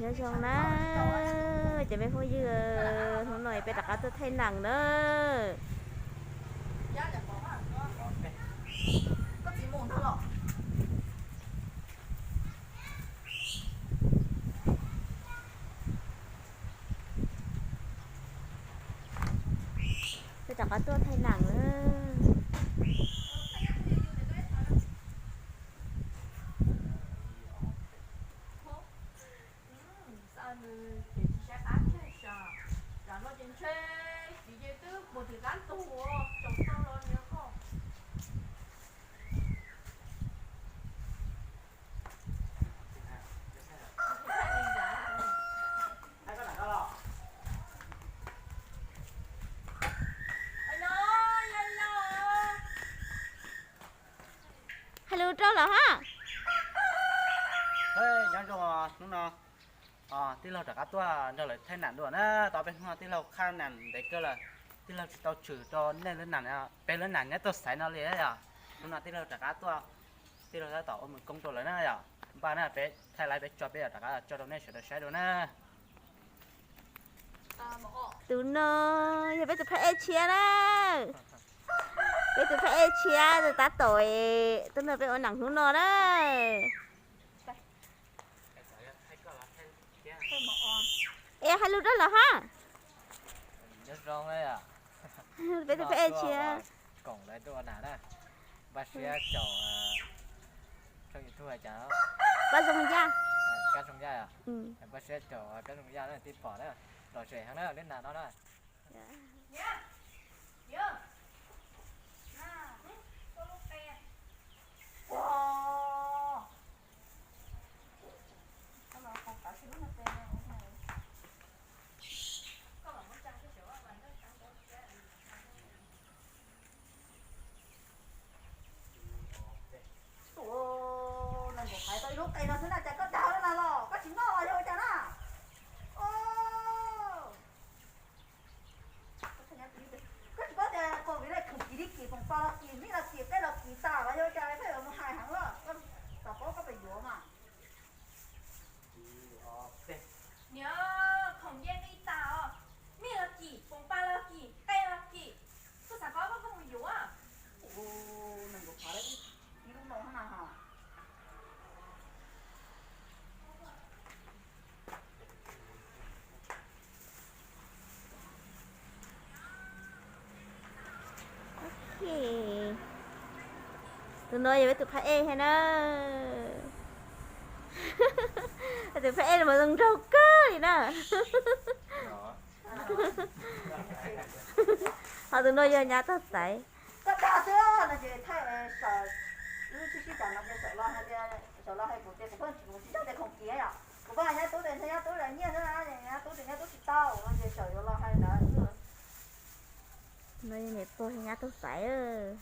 Nyob zoo na, cov me phooj ywg, hnub no peb rov qab tuaj thaij nam na. Peb rov qab tuaj thaij nam na. Hais lus rau lawm hab. Nyob zoo, hnub no tij laug rov qab tuaj nrog lawv thaij nam dua na. Tau peb hnub no tij laug qhaj nam ntev kawg lawm, tij laug tsis tau tshwm rau nej lub nam, peb lub nam nyob tuaj xaiv no li yom. Hnub no tij laug rov qab tuaj, tij laug tab tom ua mus koob rau lawv na yom. Npaj na, peb thaij laib peb tso, peb yuav rov qab tso rau nej sawv daws saib dua na. Tus no yog peb tus phab ej tshiab na. Peb tus phab ej tshiab tus tab tom, tus no peb ua nam hnub no na. Es hais lus rau lawm hab. Peb tus phab ej tshiab. Koom lawv tuaj ua nam na. Npaj siab caum tshooj YouTube hais cas, Kab Zoo Yaj. Kab Zoo Yaj, npaj siab caum Kab Zoo Yaj na, tij pom na, lom zem heev na lub nam no na. Nees nkaum phav tau ib lub qe no xwb na, cas koj dag lawm na los koj tsis noj los yog ua cas na? Koj tsis paub tias khoom kim li kim, foom pas los kim, mij los kim, qej los kim tas los yog ua cas, koj yuav mus hais heev los, koj tsis paub koj pes yuav mas. Niam, khoom yeej qi tas os, mij los kim, foom pas los kim, qej los kim, koj xav paub koj mus yuav. Nees nkaum phav ib lub no na. Tus no yog peb tus phab ej thiab na. Tus phab ej no mas zoo nraug kawg li na. Ho tus no yog nyab tog xaiv. Koj dag xwb no ces thaij sawm, lub sib sib cas no ces sawm los hais tias, sawm los hais kuv tias kuv pheej tsis, kuv tsis nco tias khoom kim yom. Kuv pheej hais nyab tub tias ntshe nyab tub lawv nyiaj xwb, nyab tub tias nyab tub tsis tau no ces sawm yuav los hais ntawd. No yog niam pog thiab nyab tug xaiv.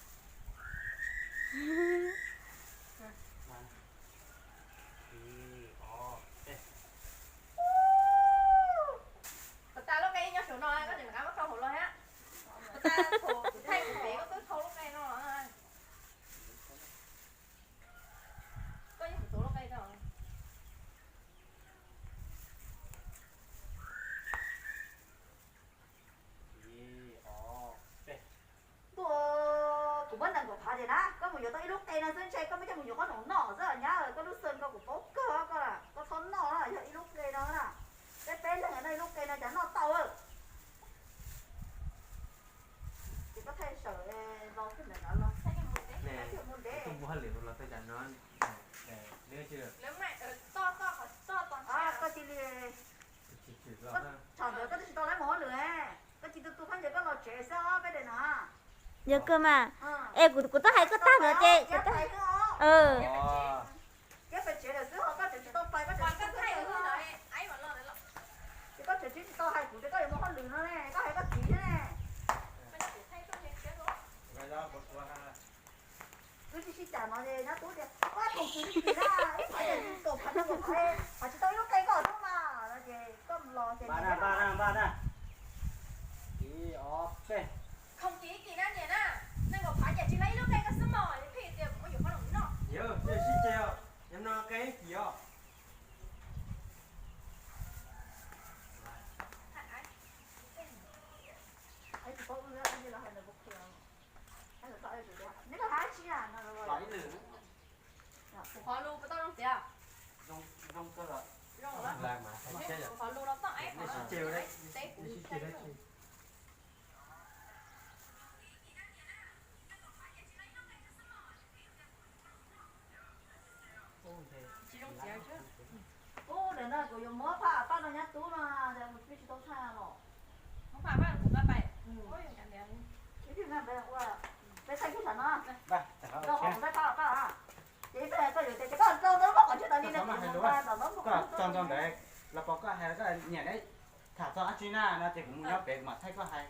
Puas tas lub qe nyob saum no koj tseem rov qab muab thau hauv los thiab? Puas tas, kuv thaij kuv pem koj twb thau lub qe no los? Koj yeej txuav lub qe rau. Ntuj, kuv muab nees nkaum phav tiag na, koj mus yuav tau ib lub qe no xwb ntshe koj muab coj mus yuav qhob noom noj xwb nyab, koj lub xeem ko kuv paub kawg koj, koj txhob noj, yog ib lub qe no na, peb peb leeg noj ib lub qe no cas noj tau. Ces koj thaij sawm los koj ntawm no los, mus ntev, mus hauj lwm los thaij cas no, koj cia li, koj thaum ntawd koj twb tsis tau laib mus hauj lwm, koj cia li tu tu khaub ncaws koj los tsev xwb os peb daim no. Yog kawg mas. Es kuv, kuv twb hais koj tag ntawd ces kuv, pais xwb os. Pais tsev lawm xwb ho koj tseem tsis tau pais, koj tseem tsis tau pais. Ces koj tseem tsis tau hais kuv tias koj yuav mus hauj lwm no ne, koj hais koj txiv thiab ne. Twb tsis sib cam no ces nyab tub tias, koj khoom kim li kim na, ib phav ces kaum phav, nees nkaum phav, phav tsis tau ib lub qe koj xwb mas no ces koj los ces npaj na, npaj na, npaj na. Ib ob peb. Khoom kim li kim na niam na, nees nkaum phav ces tsis laib ib lub qe koj xwb mog, yog pheej tias kuv muab yuav qhob noom noj. Yog, sib ceg os, yog no qe kim os. Kuv qhov lus puas tau zoo tiag? Zoo kawg los. Kuv qhov lus los txoj aib qhov teb kuv tsis tau. Tsis zoo tiag. Ub, ntawm no kuv yuav muab phaj paj no nyab tub no, peb tsis tau thaij los. Muab phaj paj kuv paj pais. Ib tug na peb ua, peb thaij kiag saum no. Rau hauv peb phaj paj. Ces peb koj yuav tias koj tso ntawm lub qhov chaw tas li no, koj tso ntawm ntawd los pom koj hais koj nyiam ne, tham txog dab tsi na no ces kuv mus nyob pem kuv mam thaij koj hais.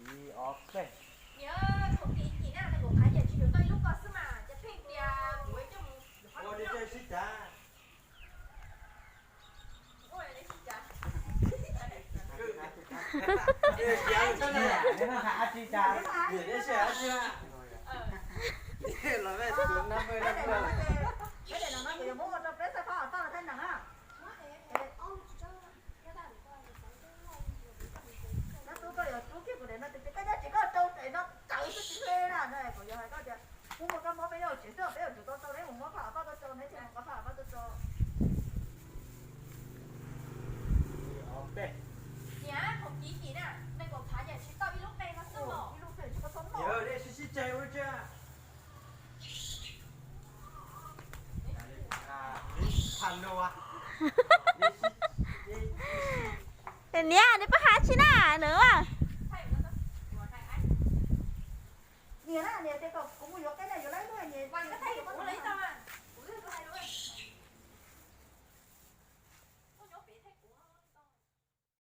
Ib ob peb. Niam, thaum kis kim na, nws kuv qhav yam tsis yuav tau ib lub ko xwb mas, ces pheej tias kuv coj mus. Ua li sib cav. Peb daim no kuv yuav muab ua rau peb xab phob tom thaij nees na. Nyob tub koj yuav rub kiag kuv daim no tias koj nyob tsev koj rau daim no tsawv xwb tsis hle na, kuv yuav hais koj tias kuv muab koj mob peb yuav tsev xwb, peb yuav tsum tau tau neb mus muab phaj paj tuaj tso, neb thiaj mus muab phaj paj tuaj tso. Niam, thaum kis kim na, nws kuv qhav yam tsis tau ib lub qe no xwb los. Niam, neb pab hais tsi na nws?